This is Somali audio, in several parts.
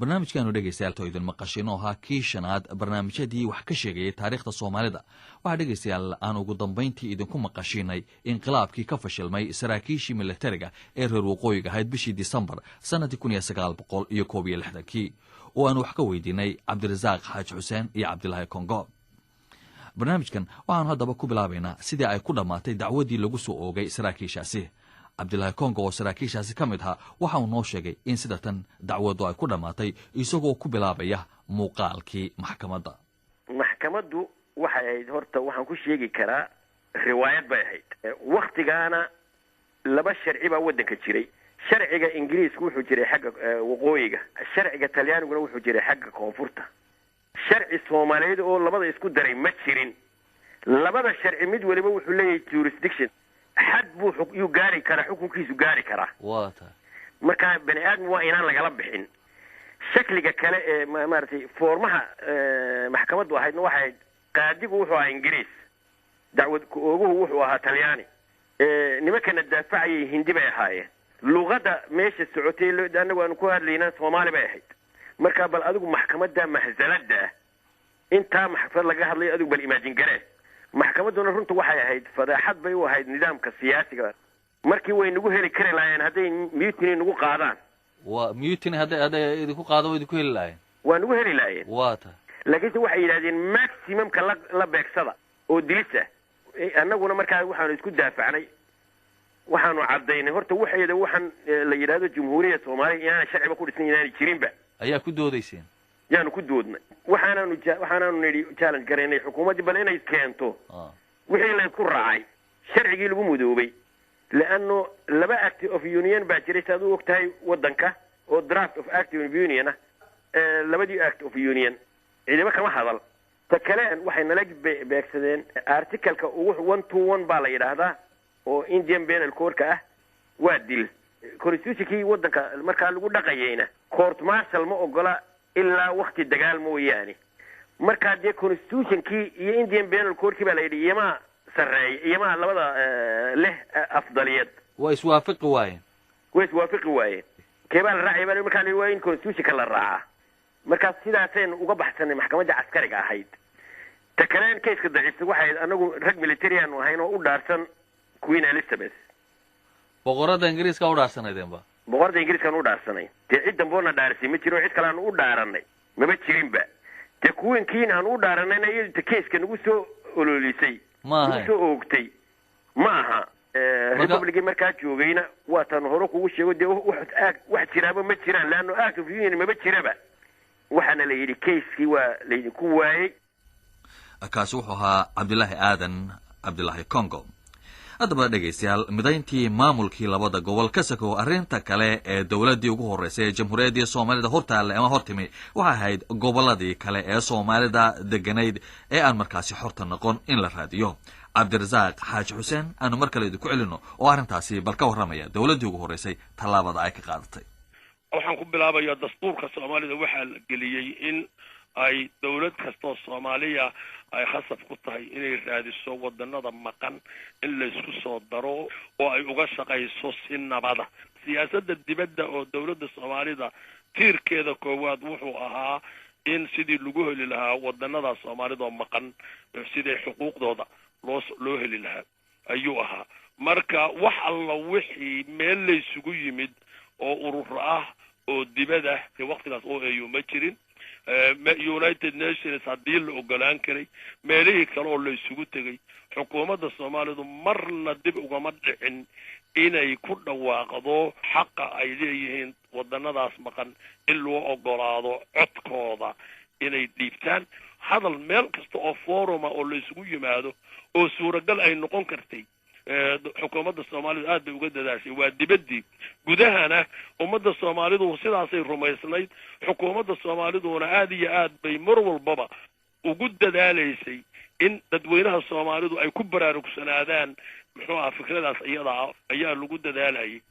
Barnaamijkaanu, dhegeystayaal, to idin maqashin oo ahaa kii shanaad barnaamijyadii wax ka sheegayay taariikhda Soomaalida, waxaa, dhegeystayaal, aan ugu dambayntii idinku maqashiinay inqilaabkii ka fashilmay saraakiishii militariga ee reer waqooyiga ahayd bishii Disembar sanadii 1961-kii, oo aan wax ka weydiinay Cabdirasaaq Xaaji Xuseen iyo Cabdilaahi Kongo. Barnaamijkan waxaanu haddaba ku bilaabaynaa sidii ay ku dhammaatay dacwaddii lagu soo oogay saraakiishaasi. Cabdilaahi Kongo oo saraakiishaasi ka mid ahaa waxa uu noo sheegay in sida tan dacwaddu ay ku dhammaatay, isagoo ku bilaabaya muuqaalkii maxkamadda. Maxkamaddu waxay ahayd, horta waxaan ku sheegi karaa, riwaayad bay ahayd. Waktigaana laba sharci baa waddanka jiray. Sharciga Ingiriisku wuxuu jiray xagga waqooyiga, sharciga Talyaaniguna wuxuu jiray xagga koonfurta. Sharci Soomaaliyeed oo labada isku daray ma jirin. Labada sharci mid waliba wuxuu leeyahay jurisdiction, xad buu yuu gaari karaa, xukunkiisu gaari karaa. Waa tahay. Marka bani aadam waa inaan lagala bixin. Shakliga kale ee maaragtay foormaha maxkamaddu ahaydna waxay ahayd, qaadigu wuxuu ahaa Ingiriis, dacwad ku-ooguhu wuxuu ahaa Talyaani, nimankana daafacayay Hindi bay ahaayeen. Luqadda meesha socotay annagu aanu ku hadlayna Soomaali bay ahayd. Marka bal adigu maxkamadda mahzalada ah, intaa maxkamad laga hadlayo, adigu bal imagine garee. Maxkamadduna runta waxay ahayd fadeexad bay u ahayd nidaamka siyaasiga. Markii way nagu heli kari lahaayeen hadday mutiny nagu qaadaan. Waa mutiny, hadday idinku qaado, wa idinku heli lahayen. Waa nagu heli lahaayeen. Waa tahay. Laakiinse waxay yidhahdeen maximumka la beegsada oo dilis ah. Annaguna markaa waxaanu isku daafacnay, waxaanu caddaynay horta waxeeda waxaan la yidhahdo Jumhuuriyadda Soomaaliya inaana sharciba ku dhisnay, inaanay jirinba. Ayaa ku doodayseen. Yaanu ku doodnay. Waxaanaanu nidhi, challenge garaynay xukuumaddii bal inay keento wixii laysku raacay, sharcigii lagu mudoobay, leanno laba act of union baa jiray, si aad u og tahay, waddanka oo draft of act of union ah. Labadii act of union ciidamo kama hadal. Ta kale waxay nala beegsadeen articleka ugu 121 baa la yidhaahdaa oo Indian Penal Codeka ah, waa dil. Constitutionkii waddanka markaa lagu dhaqayayna court martial ma ogola ilaa wakti dagaal mooyaane. Markaa dee constitutionkii iyo Indian Penal Codekii baa la yidhi iyamaa sarreeya, iyamaa labada leh afdaliyad. Waa iswaafaqi waayeen. Way iswaafaqi waayeen. Kee baa la raacaya baa markaa la, waa in constitutionka la raacaa. Markaas sidaasaynu uga baxsanay maxkamadda caskariga ahayd. Ta kaleen caseka daciifta waxay ahayd, anagu rag military aanu ahayn oo u dhaarsan Queen Elizabeth. Boqorada Ingiriiska u dhaarsanaydeenba. Boqorada Ingiriiskaan u dhaarsanay. Dee cid damboona dhaarisay ma jiro, cid kale aanu u dhaaranay maba jirinba. Dee queenkiin aanu u dhaaranayna iyadu ta caseka nagu soo ololisay Ma nagu ahayn. soo oogtay ma aha. Republicii markaa joogayna waataanu hore kugu sheego, dee wax wax jiraaba ma jiraan, leanno act of union maba jiraba. Waxaana la yidhi casekii waa laydinku waayey. Kaasi wuxuu ahaa Cabdilaahi Aadan Cabdilaahi Congo. Haddaba, dhegaystayaal, midayntii maamulkii labada gobol ka sakow, arrinta kale ee dowladdii ugu horreysay ee Jamhuuriyaddii Soomaalida hortaalle ama hortimi waxay ahayd gobolladii kale ee Soomaalida deganayd ee aan markaasi xorta noqon in la raadiyo. Cabdirasaaq Xaaji Xuseen aanu mar kale idinku celino oo arrintaasi bal ka warramaya, dowladdii ugu horreysay tallaabada ay ka qaadatay. Waxaan ku bilaabayaa dastuurka Soomaalida. Waxaa la geliyey in ay dawlad kastoo Soomaaliya ay khasab ku tahay inay raadiso wadanada maqan in laysku soo daro oo ay uga shaqayso si nabada. Siyaasadda dibadda oo dawladda Soomaalida tiirkeeda koowaad wuxuu ahaa in sidii lagu heli lahaa wadanada Soomaalida oo maqan, sidii xuquuqdooda loo heli lahaa ayuu ahaa. Marka wax alla wixii meel laysugu yimid oo ururo ah oo dibada, waktigaas OAU ma jirin, United Nations haddii la ogolaan karay, meelihii kale oo la isugu tegay, xukuumadda Soomaalidu marna dib ugama dhicin inay ku dhawaaqdo xaqa ay leeyihiin wadanadaas maqan in loo ogolaado codkooda inay dhiibtaan. Hadal meel kasta oo foruma oo la isugu yimaado oo suuragal ay noqon kartay, xukuumadda Soomaalidu aad bay uga dadaashay. Waa dibaddii. Gudahana ummadda Soomaalidu sidaasay rumaysnayd, xukuumadda Soomaaliduna aad iyo aad bay mar walbaba ugu dadaalaysay in dadweynaha Soomaalidu ay ku baraarugsanaadaan muxuu aha fikradaas iyada ah ayaa lagu dadaalayay.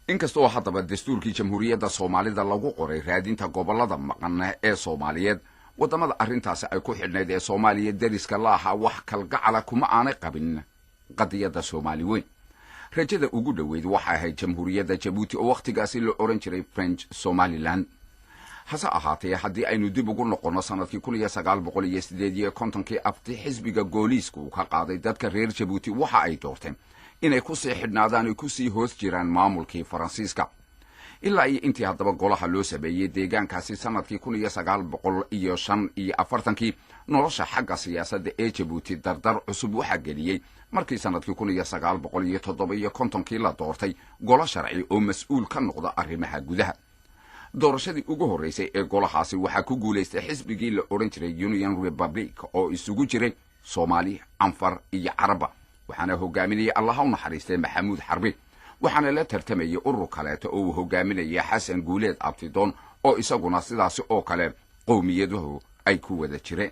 Inkastoo haddaba dastuurkii Jamhuuriyadda Soomaalida lagu qoray raadinta gobollada maqan ee Soomaaliyeed, waddamada arrintaasi ay ku xidhnayd ee Soomaaliya deriska la ahaa wax kalgacala kuma aanay qabin qadiyadda Soomaali weyn. Rajada ugu dhoweyd waxay ahayd Jamhuuriyadda Jabuuti oo wakhtigaasi la odhan jiray French Somaliland. Hase ahaatee, haddii aynu dib ugu noqonno sanadkii 1958-kii, afti xisbiga Gooliiska uu ka qaaday dadka reer Jabuuti, waxa ay doorteen inay kusii xidhnaadaan ay kusii hoos jiraan maamulkii Faransiiska. Ilaa iyo intii haddaba golaha loo sameeyey deegaankaasi sanadkii 1945-kii, nolosha xagga siyaasadda ee Jabuuti dardar cusub waxaa geliyey markii sanadkii 1957-kii la doortay golo sharci oo mas-uul ka noqda arrimaha gudaha. Doorashadii ugu horreysay ee golahaasi waxaa ku guulaystay xisbigii la odhan jiray Union Republic, oo isugu jiray Soomaali, Canfar iyo Caraba. Waxaana hogaaminayay, Allaha u naxariistay, Maxamuud Xarbi. Waxaana la tartamayay urur kaleeto oo uu hogaaminaya Xasan Guuleed Abtidoon, oo isaguna sidaasi oo kale qowmiyaduhu ay ku wada jireen.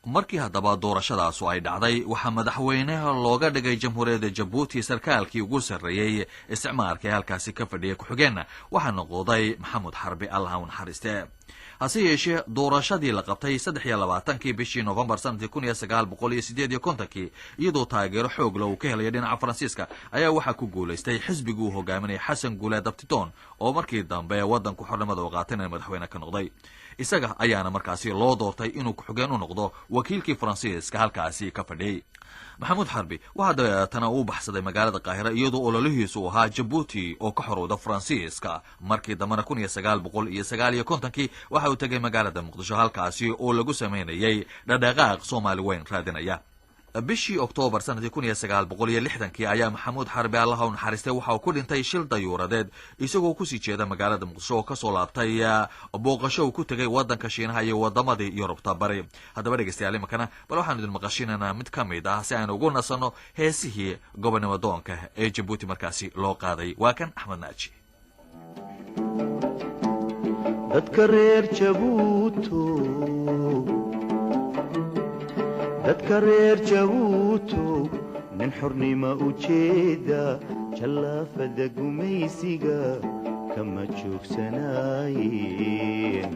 Markii haddaba doorashadaasu ay dhacday, waxaa madaxweynaha looga dhigay Jamhuuriyadda Jabuuti sarkaalkii ugu sarreeyey isticmaarka ee halkaasi ka fadhiyay. Ku-xigeenna waxaa noqday Maxamuud Xarbi, Allah u naxariiste. Hase yeeshee, doorashadii la qabtay 23-kii bishii Novembar sanadkii 1958-kii, iyadoo taageero xoogla uu ka helaya dhinaca Faransiiska, ayaa waxaa ku guulaystay xisbigii uu hogaaminaya Xasan Guuleed Abtidoon, oo markii dambe waddanku xornimada u qaatayna madaxweyne ka noqday. Isaga ayaana markaasi loo doortay inuu ku-xigeen u noqdo wakiilkii Faransiiska halkaasi ka fadhiyey. Maxamuud Xarbi waxaa dabeetana uu baxsaday magaalada Qaahira, iyadoo ololihiisu uu ahaa Jabuuti oo ka xorowda Faransiiska. Markii dambena 1959-kii waxa uu tegay magaalada Muqdisho, halkaasi oo lagu samaynayay dhadhaqaaq Soomaali weyn raadinaya. Bishii Oktoobar sanadkii 1960-kii ayaa Maxamuud Xarbi, Allaha u naxariistay, waxa uu ku dhintay shil dayuuradeed isagoo kusii jeeda magaalada Muqdisho oo kasoo laabtay booqasho uu ku tegay wadanka Shiinaha iyo wadamadii Yurubta Bari. Haddaba dhegeystayaal, iminkana bal waxaanu idin maqashinaynaa mid ka mid ah, si aynu ugu nasanno, heesihii gobonimo doonka ee Jabuuti markaasi loo qaaday. Waa kan Axmed Naaji. Dadka reer Jabuuto, dadka reer Jabuuto, nin xornimo ujeeda jallaafada gumaysiga kama joogsanaayeen.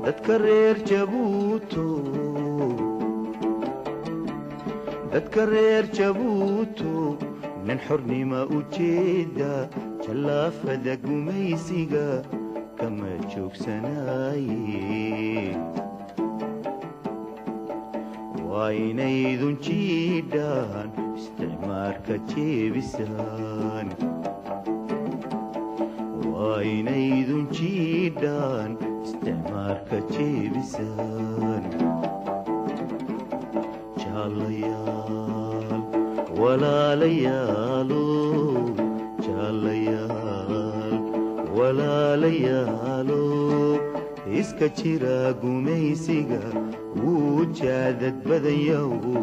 Dadka reer Jabuuto, dadka reer Jabuuto, nin xornimo ujeeda jallaafada gumaysiga kama joogsanaaye. Waa inaydun jiidhaan isticmaarka jeebisaan, waa inaydun jiidhaan isticmaarka jeebisaan. Jaalayaal, walaalayaalo, jaalayaal, walaalayaalo, iska jira gumaysiga, wuu jaadad badanyahu,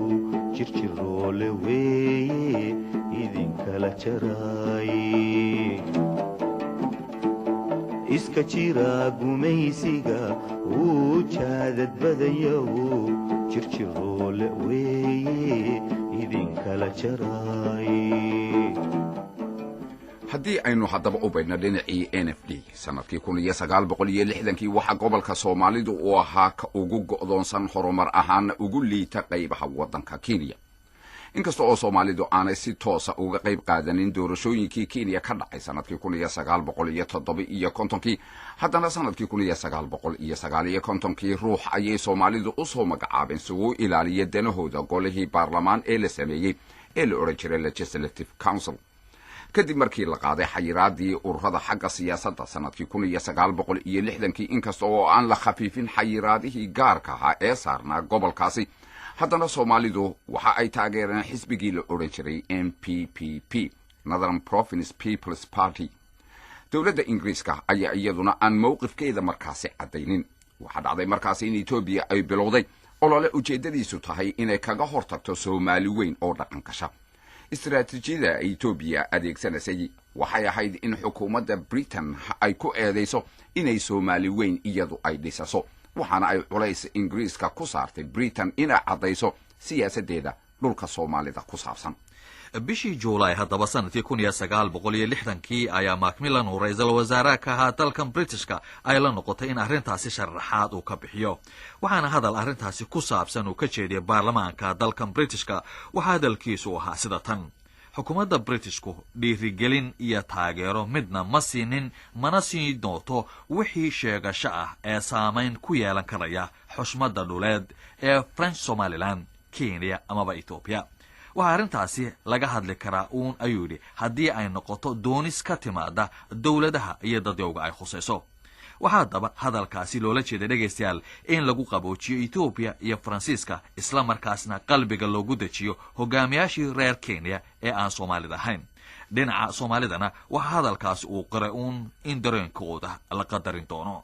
jirjiroole weeye idinkala jaraay. Iska jira gumaysiga, wuu jaadad badanyahu, jirjiroole weeye idinkala jaraay. Haddii aynu haddaba u baydhno dhinacii NFD, sanadkii 1960-kii waxaa gobolka Soomaalidu uu ahaa ka ugu go'doonsan, horumar ahaana ugu liita qaybaha waddanka Kenya. Inkasta oo Soomaalidu aanay si toosa uga qayb qaadanin doorashooyinkii Kenya ka dhacay sanadkii 1957-kii, haddana sanadkii 1959-kii ruux ayay Soomaalidu u soo magacaabeen si uu ilaaliyo danahooda golihii baarlamaan ee la sameeyey ee la odhan jiray Legislative Council. Kadib markii la qaaday xayiraadii ururada xagga siyaasadda sanadkii 1960-kii, inkasta oo aan la khafiifin xayiraadihii gaarka ahaa ee saarnaa gobolkaasi, haddana Soomaalidu waxa ay taageereen xisbigii la odhan jiray NPPP, Northern Province People's Party. Dowladda Ingiriiska ayaa iyaduna aan mowqifkeeda markaasi caddaynin. Waxaa dhacday markaasi in Etoobiya ay bilowday olole ujeeddadiisu tahay inay kaga hortagto Soomaali weyn oo dhaqan gasha. Istaraatiijiyada Etoobiya adeegsanaysay waxay ahayd in xukuumadda Britain ay ku eedayso inay Soomaali weyn iyadu ay dhisaso, waxaana ay culays Ingiriiska ku saartay Britain inay caddayso siyaasaddeeda dhulka Soomaalida ku saabsan. Bishii Juulaay haddaba sanadkii 1960-kii ayaa Macmillan, uu ra-iisul wasaare ka ahaa dalkan Britishka, ay la noqotay in arrintaasi sharaxaad uu ka bixiyo. Waxaana hadal arrintaasi ku saabsan uu ka jeediyay baarlamaanka dalkan Britishka. Waxaa hadalkiisu ahaa sida tan: Xukuumadda Britishku dhiirigelin iyo taageero midna ma siinin, mana siin doonto wixii sheegasho ah ee saamayn ku yeelan karaya xushmadda dhuleed ee French Somaliland, Kenya amaba Etoobiya. Waxaa arrintaasi laga hadli karaa uun, ayuu yidhi, haddii ay noqoto doonis ka timaada dowladaha iyo dadyowga ay khusayso. Waxaa haddaba hadalkaasi loola jeeday, dhegaystayaal, in lagu qaboojiyo Etoobiya iyo Faransiiska, isla markaasna qalbiga loogu dejiyo hogaamiyaashii reer Kenya ee aan Soomaalida ahayn. Dhinaca Soomaalidana waxaa hadalkaasi uu qiray uun in dareenkooda la qadarin doono.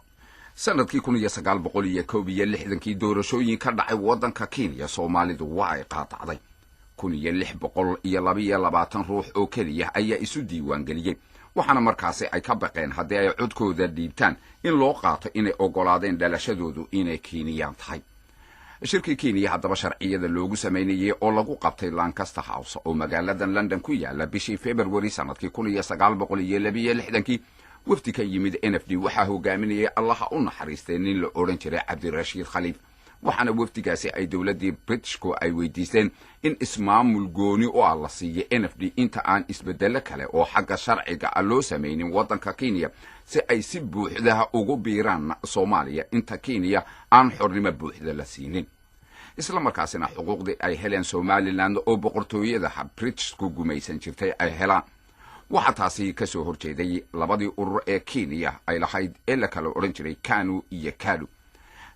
Sanadkii 1961-kii doorashooyin ka dhacay waddanka Kenya, Soomaalidu waa ay qaadacday. 1622 ruux oo keliya ayaa isu diiwaangeliyey, waxaana markaasi ay ka baqeen haddii ay codkooda dhiibtaan in loo qaato inay oggolaadeen dhalashadoodu inay Keniyaan tahay. Shirkii Kenya haddaba sharciyada loogu samaynayey oo lagu qabtay Lancaster House oo magaalada London ku yaala bishii February sanadkii 1962-kii, wafdi ka yimid NFD waxaa hogaaminayay, Allaha u naxariistay, nin la odhan jiray Cabdirashiid Khaliif. Waxaana wafdigaasi ay dowladdii Britishku ay weydiisteen in ismaamul gooni u ah la siiyo NFD inta aan isbeddello kale oo xagga sharciga ah loo samaynin waddanka Kenya, si ay si buuxda ugu biiraan Soomaaliya inta Kenya aan xornimo buuxda la siinin, isla markaasina xuquuqdii ay heleen Somaliland oo boqortooyada Britishku gumaysan jirtay ay helaan. Waxaa taasi ka soo horjeeday labadii urur ee Kenya ay lahayd ee la kala odhan jiray KANU iyo KADU.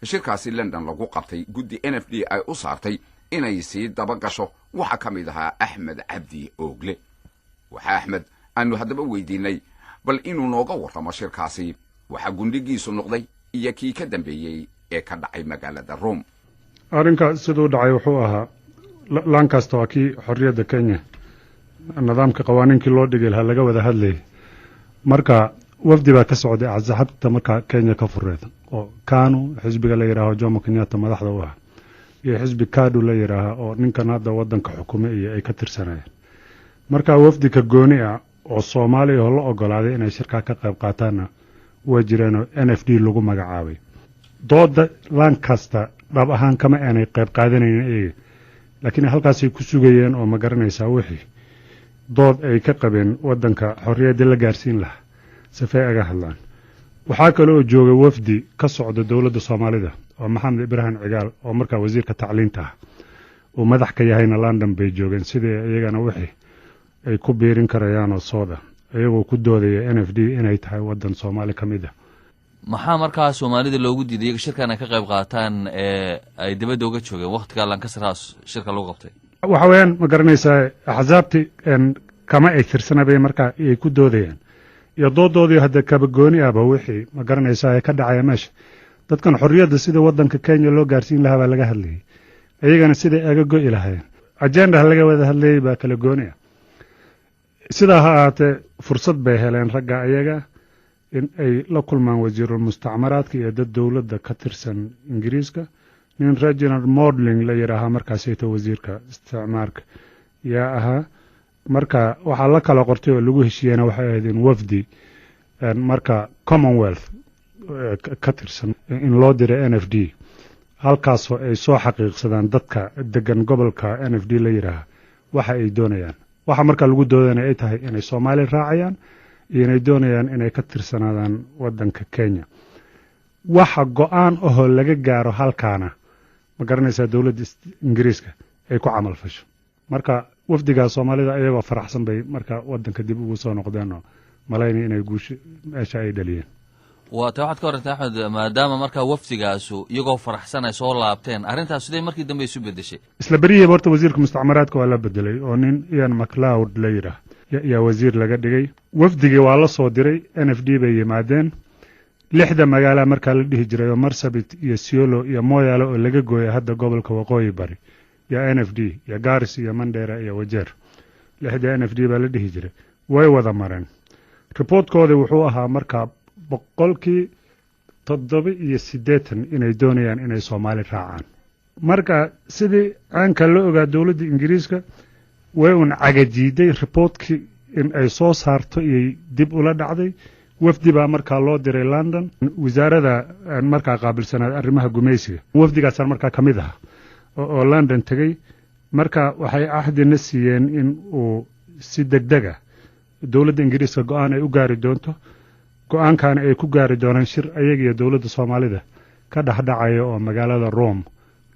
Shirkaasi London lagu qabtay guddi NFD ay u saartay inay sii daba gasho waxaa ka mid ahaa Axmed Cabdi Oogle. Waxaa Axmed aanu haddaba weydiinay bal inuu nooga warramo shirkaasi waxaa gundhigiisu noqday iyo kii ka dambeeyey ee ka dhacay magaalada Rome. Arrinka siduu dhacay wuxuu ahaa, Lancaster waa kii xorriyadda Kenya nidaamka qawaaniinkii loo dhigi lahaa laga wada hadlayay. Marka wafdi baa ka socday axsaabta markaa Kenya ka fureed, oo KANU xisbiga la yidhaaho Jomo Kenyatta madaxda u ah iyo xisbi KADU la yidhaaha oo ninkan hadda waddanka xukume iyo ay ka tirsanayeen. Marka wafdika gooni ah oo Soomaaliya oo la ogolaaday inay shirkaa ka qayb qaataanna way jireenoo NFD lagu magacaabay. Dooda Lancaster dhab ahaan kama aanay qayb qaadanaynin iyaga, laakiin halkaasay ku sugayeen oo, ma garanaysaa, wixii dood ay ka qabeen waddanka xorriyaddii la gaarsiin lahaa sifay aga hadlaan. Waxaa kale oo joogay wafdi ka socda dowladda Soomaalida oo Maxamed Ibraahim Cigaal, oo markaa wasiirka tacliinta ah, uu madax ka yahayna London bay joogeen, sidii iyagana wixii ay ku biirin karayaanoo sooda, iyagoo ku doodaya NFD inay tahay waddan Soomaali ka mid ah. Maxaa markaa Soomaalida loogu diiday iyaga shirkan ay ka qayb qaataan ee ay dibadda uga joogeen wakhtiga Lancaster House shirka lagu qabtay? Waxa weeyaan, ma garanaysaa, axsaabti kama ay tirsanabay markaa ay ku doodayaan iyo doodoodii hadda kaba gooni ahba wixii, ma garanaysaa, ee ka dhacaya meesha. Dadkan xorriyadda sida waddanka Kenya loo gaarsiin lahaa baa laga hadlayay, iyagana siday aga go'i lahaayeen ajendaha laga wada hadlayay baa kala gooni ah. Sidaa ha ahaatee, fursad bay heleen ragga ayaga in ay la kulmaan wasiirul mustacmaraadka iyo dad dowladda ka tirsan Ingiriiska. Nin Reginald Maudling la yidhaahaa markaasayto wasiirka isticmaarka yaa ahaa. Marka waxaa la kala qortay oo lagu heshiiyena waxay ahayd in wafdi marka Commonwealth ka tirsan in loo diray NFD, halkaasoo ay soo xaqiiqsadaan dadka degan gobolka NFD la yidhaaha waxa ay doonayaan. Waxa markaa lagu doodana ay tahay inay Soomaali raacayaan iyo inay doonayaan inay ka tirsanaadaan waddanka Kenya. Waxa go-aan ahoo laga gaaro halkaana, ma garanaysaa, dowladda Ingiriiska ay ku camal fasho. Marka wafdigaa Soomaalida iyagoo faraxsan bay marka waddanka dib ugu soo noqdeen oo malaynaya inay guusho meesha ay dhaliyeen. Waa ta waxaad ka warantay, Axmed, maadaama markaa wafdigaasu iyagoo faraxsan ay soo laabteen, arrintaas sidee markii dambe isu beddeshay? Isla berihiiba horta wasiirka mustacmaraadka waa la bedelay oo nin Ian Macleod la yidhaah yaa wasiir laga dhigay. Wafdigii waa la soo diray, NFD bay yimaadeen. Lixda magaala markaa la dhihi jiray oo Marsabit iyo Isiolo iyo Moyale oo laga gooyay hadda gobolka Waqooyi Bari iyo NFD iyo Garis iyo Mandera iyo Wajeer, lixda NFD baa la dhihi jiray. Way wada mareen. Reportkoodii wuxuu ahaa markaa 87% inay doonayaan inay Soomaali raacaan. Marka sidii caanka la ogaa, dowladda Ingiriiska way un cagajiiday reportkii in ay soo saarto iyo dib ula dhacday. Wafdi baa markaa loo diray London, wasaarada markaa qaabilsanaad arrimaha gumaysiga. Wafdigaasaan markaa ka mid aha oo London tegey. Marka waxay cahdina siiyeen in uu si degdeg ah dowladda Ingiriiska go-aan ay u gaari doonto, go-aankaana ay ku gaari doonaan shir ayaga iyo dowladda Soomaalida ka dhexdhacaya oo magaalada Rome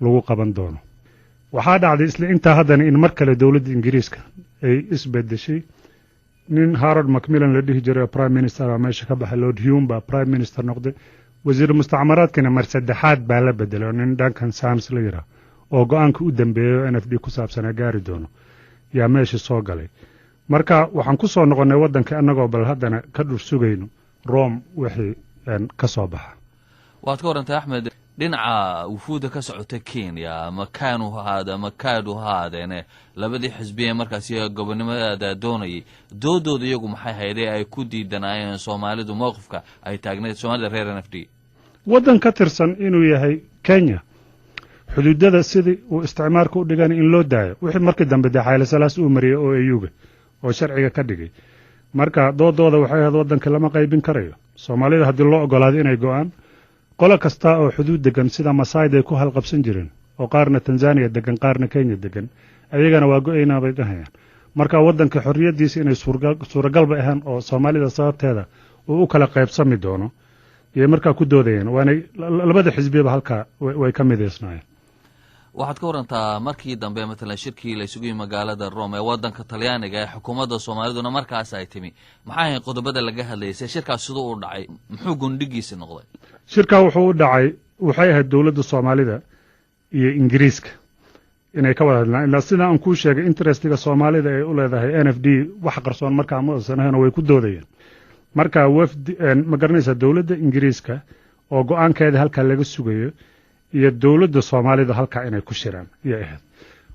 lagu qaban doono. Waxaa dhacday isla intaa haddana in mar kale dowladda Ingiriiska ay isbedeshay. Nin Harold Macmillan la dhihi jiray oo prime minister baa meesha ka baxay, Lord Hume baa prime minister noqday. Wasiir mustacmaraadkina mar saddexaad baa la bedelay oo nin Duncan Sandys la yidhaah oo go-aanka u dambeeyay oo NFD ku saabsanaa gaari doono yaa meesha soo galay. Marka waxaan ku soo noqonnay waddanka annagoo bal haddana ka dhur sugayno Rome wixii ka soo baxa. Waad ka warantay, Axmed. Dhinaca wufuudda ka socota Kenya, ama KANU ha ahaade ama KADU ha ahaadeene, labadii xisbiye markaasi gobonimada doonayay, doodooda iyagu maxay haydee ay ku diidanaayeen Soomaalidu mowqifka ay taagnayd, Soomaalida reer NFD? Waddan ka tirsan inuu yahay Kenya, xuduudada sidii uu isticmaarka u dhigan in loo daayo, wixii markii dambe dee Xayle Salaas uu mariyey oo AU-ga oo sharciga ka dhigay. Marka doodooda waxay ahayd waddanka lama qaybin karayo. Soomaalida haddii loo ogolaado inay go-aan, qolo kasta oo xuduud degan, sida Masaayda ay ku halqabsan jireen oo qaarna Tanzaniya degan, qaarna Kenya degan, ayagana waa go-aynaa bay dhahayaan. Marka waddanka xorriyaddiisa inay suuragalba ahaan oo Soomaalida sababteeda uu u kala qaybsami doono iyay markaa ku doodayeen, waanay labada xisbiyaba halkaa way ka midaysnaayeen. Waxaad ka warantaa markii dambe, matalan shirkii la isugu yimi magaalada Rome ee waddanka Talyaaniga ee xukuumadda Soomaaliduna markaas ay timi, maxay ahayd qodobada laga hadlayay? Se shirkaas siduu u dhacay? Muxuu gundhigiisi noqday? Shirkaa wuxuu u dhacay, waxay ahayd dowladda Soomaalida iyo Ingiriiska inay ka wada hadlaan. Ilaa sida aan kuu sheegay, interestiga Soomaalida ay u leedahay NFD wax qarsoon markaa ma uusan ahayn oo way ku doodayeen. Marka wafdi, ma garanaysaa, dowladda Ingiriiska oo go-aankeeda halkaa laga sugayo iyo dowladda Soomaalida halkaa inay ku shiraan ayay ahayd.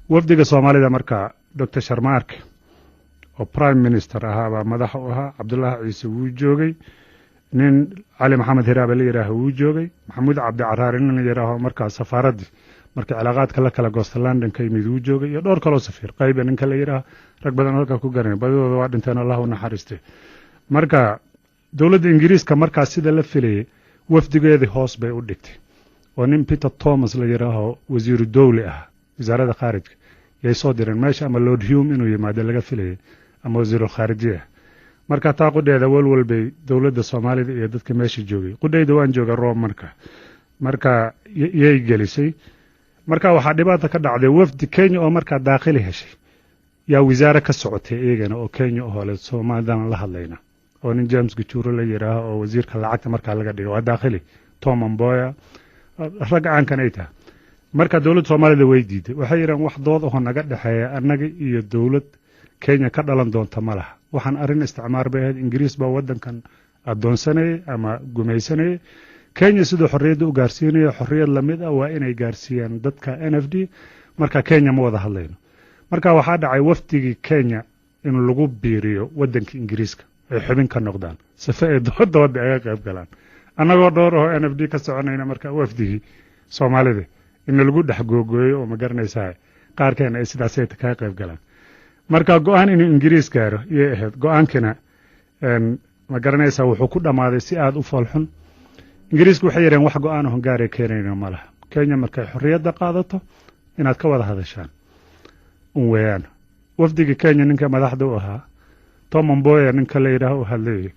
Wafdiga Soomaalida markaa Doctor Sharmaarke oo prime minister ahaa baa madaxa u ahaa. Cabdullaahi Ciise wuu joogay, nin Cali Maxamed Hiraabe la yidhaaho wuu joogay, Maxamuud Cabdi Caraari nin la yidhaaho markaa safaaraddii markii cilaaqaadka la kala goosta London ka yimid wuu joogay, iyo dhowr kaloo safiir qayba ninka la yidhaaho. Rag badan halkaa ku garanay, badidooda waa dhinteen, Allah u naxariistay. Marka dowladda Ingiriiska markaas sida la filayay wafdigeedii hoos bay u dhigtay oo nin Peter Thomas la yidhaaho, wasiiru dowli ah wasaaradda khaarijka, yay soo direen meesha ama Lord Hume inuu yimaado laga filayay ama wasiirul khaarijiya. Marka taa qudheeda walwal bay dowladda Soomaalida iyo dadka meesha joogay, qudheyda waan jooga Rome marka yay gelisay. Marka waxaa dhibaata ka dhacday wafdi Kenya oo markaa daakhili heshay yaa wasaare ka socotay iyagana oo Kenya ohole Soomaalidana la hadlayna, oo nin James Gajuuro la yidhaaho oo wasiirka lacagta markaa laga dhigay, waa daakhili, Tom Mboya, rag caankan ay tahay. Marka dowladda Soomaalida way diiday. Waxay yidhahan wax dood ahoo naga dhexeeya annaga iyo dowlad Kenya ka dhalan doonta ma laha. Waxaan arrin isticmaar bay ahayd. Ingiriis baa waddankan addoonsanayay ama gumaysanayay. Kenya siduu xorriyadda u gaarsiinayo xorriyad lamid ah waa inay gaarsiiyaan dadka NFD. Marka Kenya ma wada hadlayno. Marka waxaa dhacay wafdigii Kenya in lagu biiriyo waddanka Ingiriiska, ay xubin ka noqdaan sife ay dooda aga qayb galaan, annagoo dhowr oo NFD ka soconayna. Marka wafdigii Soomaalida in lagu dhex googooyo oo, ma garanaysaa, qaarkeena ay sidaasay kaga qayb galaan. Marka go-aan inuu Ingiriis gaaro iyay ahayd. Go-aankina, ma garanaysaa, wuxuu ku dhammaaday si aada u foolxun. Ingiriisku waxay yidhaheen wax go-aan ohon gaaree keenayna ma laha. Kenya markay xorriyadda qaadato inaad ka wada hadashaan un weeyaan. Wafdigii Kenya ninka madaxda u ahaa, Tom Mboya ninka la yidhaaho, u hadlayay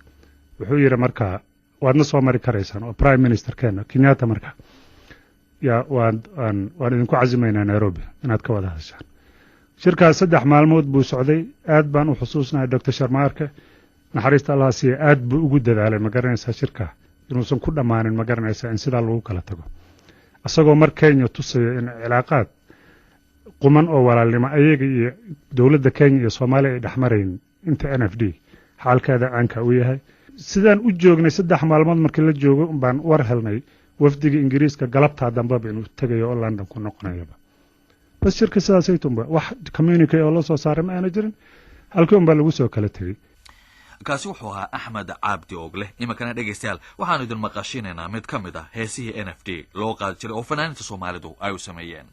wuxuu yidhi markaa waadna soo mari karaysaan oo prime minister keena Kenyatta marka yaa waan idinku casimaynaa Nairobi inaad ka wada hadashaan. Shirkaas 3 maalmood buu socday. Aad baan u xusuusnahay Doctor Sharmaarke, naxariista Allah siiya, aad buu ugu dadaalay, ma garanaysaa, shirka inuusan ku dhammaanin, ma garanaysaa, in sidaa lagu kala tago, isagoo mar Kenya tusayo in cilaaqaad quman oo walaalnimo ayaga iyo dowladda Kenya iyo Soomaaliya ay dhexmarayn inta NFD xaalkeeda caanka u yahay. Sidaan u joognay 3 maalmood markii la joogo baan war helnay wafdiga Ingiriiska galabtaa dambeba inuu tegayo oo London ku noqonayaba. Bas, shirka sidaasay tunba, wax communique oo la soo saaray ma aana jirin, halkii un baa lagu soo kala tegey. Kaasi wuxuu ahaa Axmed Cabdi Ogle. Iminkana, dhegaystayaal, waxaanu idin maqashinaynaa mid ka mid ah heesihii NFD loo qaadi jiray oo fanaaninta Soomaalidu ay u sameeyeen.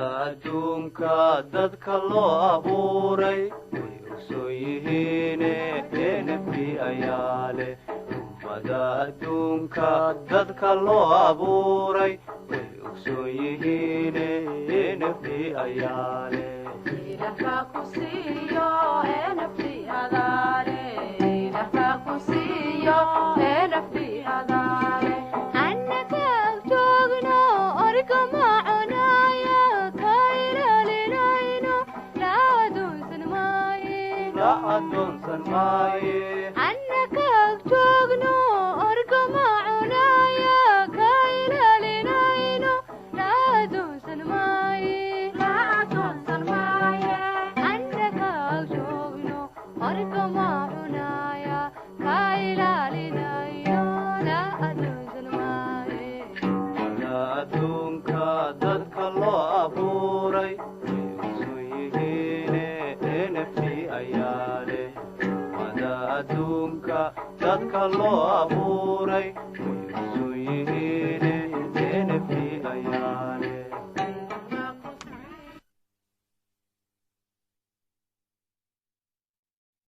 Adduunka dadka loo abuuray way ogsoon yihiine NFD ayaa leh. Ummada adduunka dadka loo abuuray way ogsoon yihiine NFD ayaa leh. La adoonsan maaye. Wada adduunka dadka loo abuuray way ogsoon yihiine, NFD ayaa leh. Wada adduunka dadka loo abuuray.